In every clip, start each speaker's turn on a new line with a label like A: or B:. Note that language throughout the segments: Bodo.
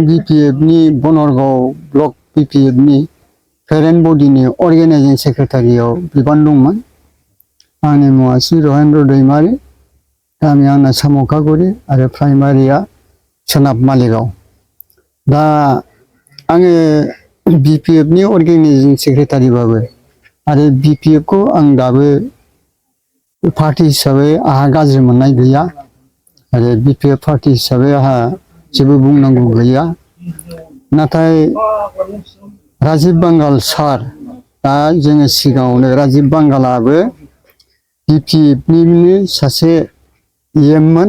A: BPFनि बनरगाव ब्लक BPFनि पेरेन्ट बडिनि अर्गेनाइजिं सेक्रेटारियाव बिबान दंमोन। आंनि मुङा श्री रहेन्द्र दैमारि, गामिया आंना सामखागुरि आरो प्राइमारिया सोनाब मालिगाव। दा आङो BPFनि अर्गेनाइजिं सेक्रेटारिबाबो आरो BPFखौ आं दाबो पार्टी हिसाबै आहा गाज्रि मोननाय गैया आरो BPF पार्टी हिसाबै आहा जेबो बुंनांगौ गैया। नाथाय राजीव बांगाल सार, दा जोङो सिगाङावनो राजीव बांगालाबो BPFनिनो सासे EMमोन।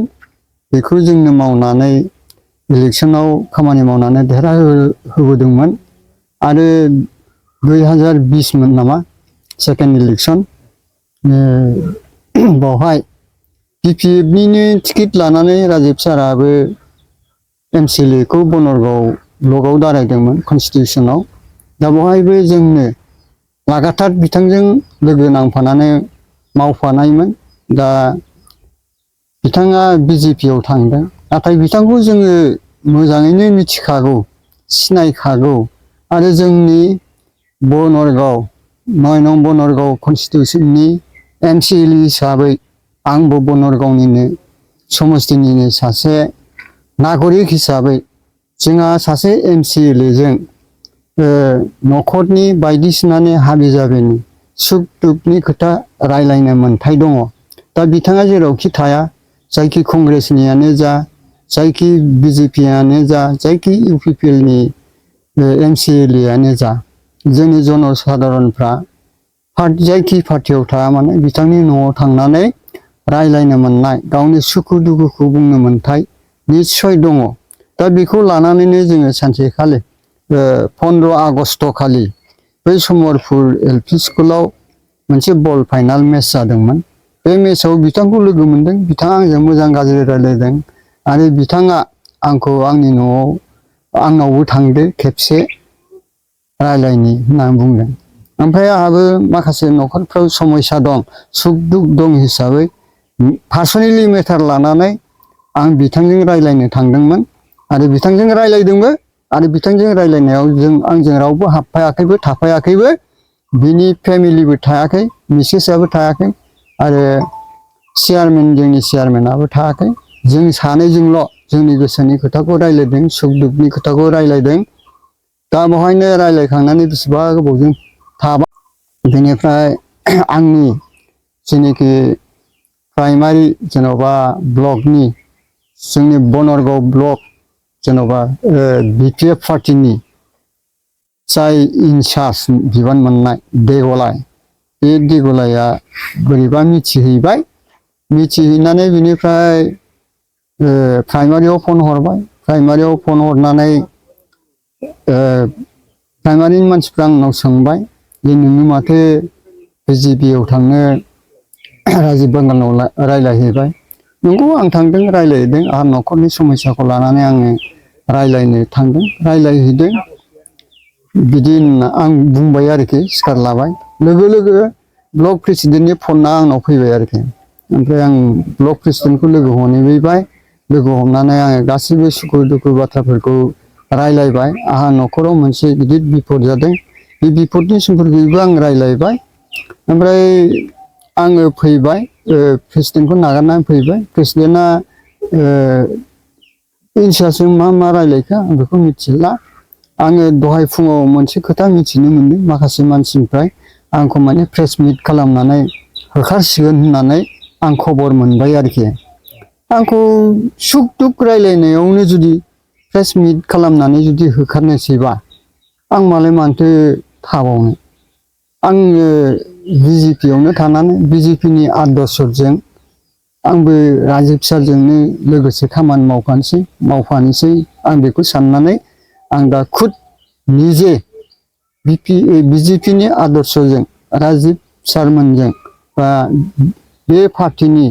A: बेखौ जोंनो मावनानै इलेक्शनाव खामानि मावनानै देरहाहोबोदोंमोन आरो 2020 मोन नामा सेकेन्ड इलेक्शन, बावहाय BPFनिनो टिकेट लानानै राजीव साराबो MCLA खौ बनरगाव ब्लकआव दारायदोंमोन कनस्टिटिउसनाव। दा बहायबो जोंनो लागातार बिथांजों लोगो नांफानानै मावफानायमोन। दा बिथाङा BJPआव थांदों, नाथाय बिथांखौ जोङो मोजाङैनो मिथिखागौ, सिनायखागौ आरो जोंनि बनरगाव 9 नं बनरगाव कनस्टिटिउसननि MCLA हिसाबै आंबो बनरगावनिनो समस्तिनिनो सासे नागरिक हिसाबै जोंहा सासे MCLA जों न'खरनि बायदिसिनानि हाबि जाबिनि सुख दुखनि खोथा रायलायनो मोन्थाय दङ। दा बिथाङा जेरावखि थाया, जायखि कंग्रेसनियानो जा, जायखि BJPयानो जा, जायखि UPPLनि MCLAयानो जा, जोंनि जनसाधारनफ्रा जायखि पार्टियाव थाया मानो बिथांनि न'आव थांनानै रायलायनो मोननाय, गावनि सुखु दुखुखौ बुंनो मोन्थाय निस्सय दङ। दा बेखौ लानानैनो जोङो सानसेखालि 15 आगस्ट खालि बै समरपुर LP स्कुलाव मोनसे बल फाइनाल मेच जादोंमोन। बे मेचआव बिथांखौ लोगो मोनदों, बिथाङा आंजों मोजां गाज्रि रायलायदों आरो बिथाङा आंखौ आंनि न'आव आंनावबो थांदो खेबसे रायलायनि होननानै बुंदों। ओमफ्राय आंहाबो माखासे न'खरफ्राव समस्या दं, सुख दुख दं हिसाबै पार्सनेलि मेटार लानानै आं बिथांजों रायलायनो थांदोंमोन आरो बिथांजों रायलायदोंबो आरो बिथांजों रायलायनायाव आंजों रावबो हाबफायाखैबो थाफायाखैबो, बिनि फेमिलिबो थायाखै, मिसेसआबो थायाखै आरो जोंनि चेयारमेनाबो थायाखै। जों सानैजोंल' जोंनि गोसोनि खोथाखौ रायलायदों, सुख दुखनि खोथाखौ रायलायदों। दा बेवहायनो रायलायखांनानै बेसेबा गोबावजों थाबाय। बेनिफ्राय आंनि जेनोखि प्राइमारि जेन'बा ब्लकनि जोंनि बनरगाव ब्लक जेन'बा BPF पार्टिनि जाय इनचार्ज बिबान मोननाय देगलाय, बे देगलाया बोरैबा मिथिहैबाय। मिथिहैनानै बिनिफ्राय प्राइमारियाव फन हरबाय। प्राइमारियाव फन हरनानै प्राइमारिनि मानसिफ्रा आंनाव सोंबाय जे नोङो माथो BJPआव थांनो राजीव बांगालनाव रायलायहैबाय। नंगौ, आं थांदों, रायलायहैदों। आंहा न'खरनि समस्याखौ लानानै आङो रायलायनो थांदों, रायलायहैदों। बिदि होनना आं बुंबाय आरोखि, सिखार लाबाय। लोगो लोगो ब्लक प्रेसिडेन्टनि फनआ आंनाव फैबाय आरोखि। ओमफ्राय आं ब्लक प्रेसिडेन्टखौ लोगो हमहैबाय। लोगो हमनानै आङो गासैबो सुखु दुखु बाथ्राफोरखौ रायलायबाय। आंहा न'खराव मोनसे गिदिर बिपद जादों, बे बिपदनि सोमोन्दैबो आं रायलायबाय। ओमफ्राय आङो फैबाय, प्रेसिडेन्टखौ नागारनानै फैबाय। प्रेसिडेन्टआ इनचार्जजों मा रायलायखो आं बेखौ मिथिला। आङो दहाय फुङाव मोनसे खोथा मिथिनो मोनदों माखासे मानसिनिफ्राय, आंखौ माने प्रेस मिट खालामनानै होखारसिगोन होननानै आं खबर मोनबाय आरोखि। आंखौ सुख दुख रायलायनायावनो जुदि प्रेस मिट खालामनानै जुदि होखारनोसैबा आं मालाय मानोथो थाबावनो। आङो BJPआवनो थानानै BJPनि आदर्शजों आंबो राजीब सारजोंनो लोगोसे खामानि मावफानोसै आं बेखौ साननानै आं दा खुद निजे BJPनि आदर्शजों राजीब सारमोनजों बा बे पार्टिनि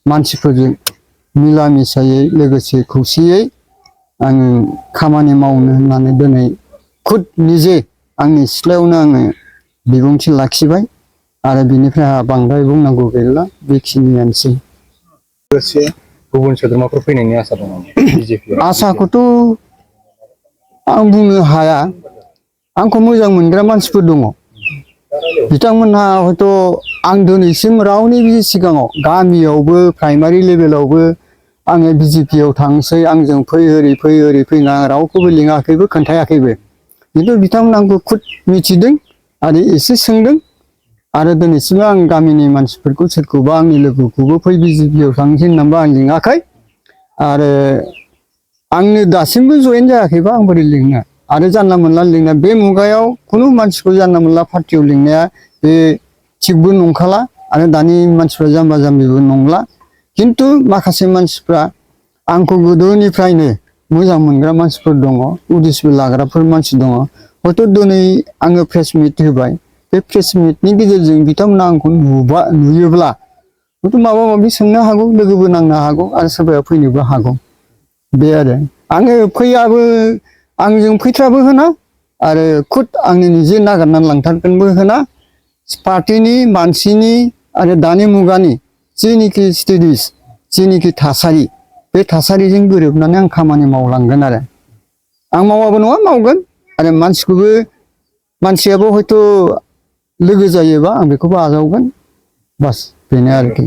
A: मानसिफोरजों मिला मिसायै लोगोसे खौसेयै आङो खामानि मावनो होननानै दिनै खुद निजे आंनि सिथ्लायावनो आङो बिबुंथि लाखिबाय आरो बिनिफ्राय आंहा बांद्राय बुंनांगौ गैला, बेखिनियानोसै। लोगोसे
B: गुबुन सोद्रोमाफोर फैनायनि आसा दं नामा बिजेपि
A: आसाखौथ' आं बुंनो हाया आंखौ मोजां मोनग्रा मानसिफोर दङ बिथांमोनहा हयथ' आं दिनैसिम रावनिबो सिगाङाव गामियावबो प्राइमारि लेभेलावबो आङो बिजेपियाव थांसै आंजों फै ओरै फैना रावखौबो लिङाखैबो खोन्थायाखैबो खिन्थु बिथांमोना आंखौ खुद मिथिदों आरो एसे सोंदों आरो दिनैसिम आं गामिनि मानसिफोरखौ सोरखौबा आंनि लोगोखौबो फै बिजेपियाव थांसै होननानैबो आं लिङाखै आरो आंनो दासिमबो जयेन जायाखैबा आं बोरै लिंनो आरो जानला मोनला लिंना बे मुगायाव खुनु मानसिखौ जानला मोनला पार्टियाव लिंनाया बे थिगबो नंखाला आरो दानि मानसिफ्रा जाम्बा जाम्बिबो नंला खिन्थु माखासे मानसिफ्रा आंखौ गोदोनिफ्रायनो मोजां मोनग्रा मानसिफोर दङ उदिसबो लाग्राफोर मानसि दङ हयथ' दिनै आङो प्रेस मिट होबाय बे प्रेस मिटनि गेजेरजों बिथांमोना आंखौ नुयोब्ला हयथ' माबा माबि सोंनो हागौ लोगोबो नांनो हागौ आरो सोरबाया फैनोबो हागौ बे आरो आङो फैयाबो आंजों फैथ्राबो होना आरो खुद आंनो निजे नागिरनानै लांथारगोनबो होना पार्टिनि मानसिनि आरो दानि मुगानि जेनिखि स्टेडिस जेनिखि थासारि बे थासारिजों गोरोबनानै आं खामानि मावलांगोन आरो आं मावाबो नङा मावगोन आरो मानसियाबो हयथ' लोगो जायोबा आं बेखौबो आजावगोन बास बेनो आरोखि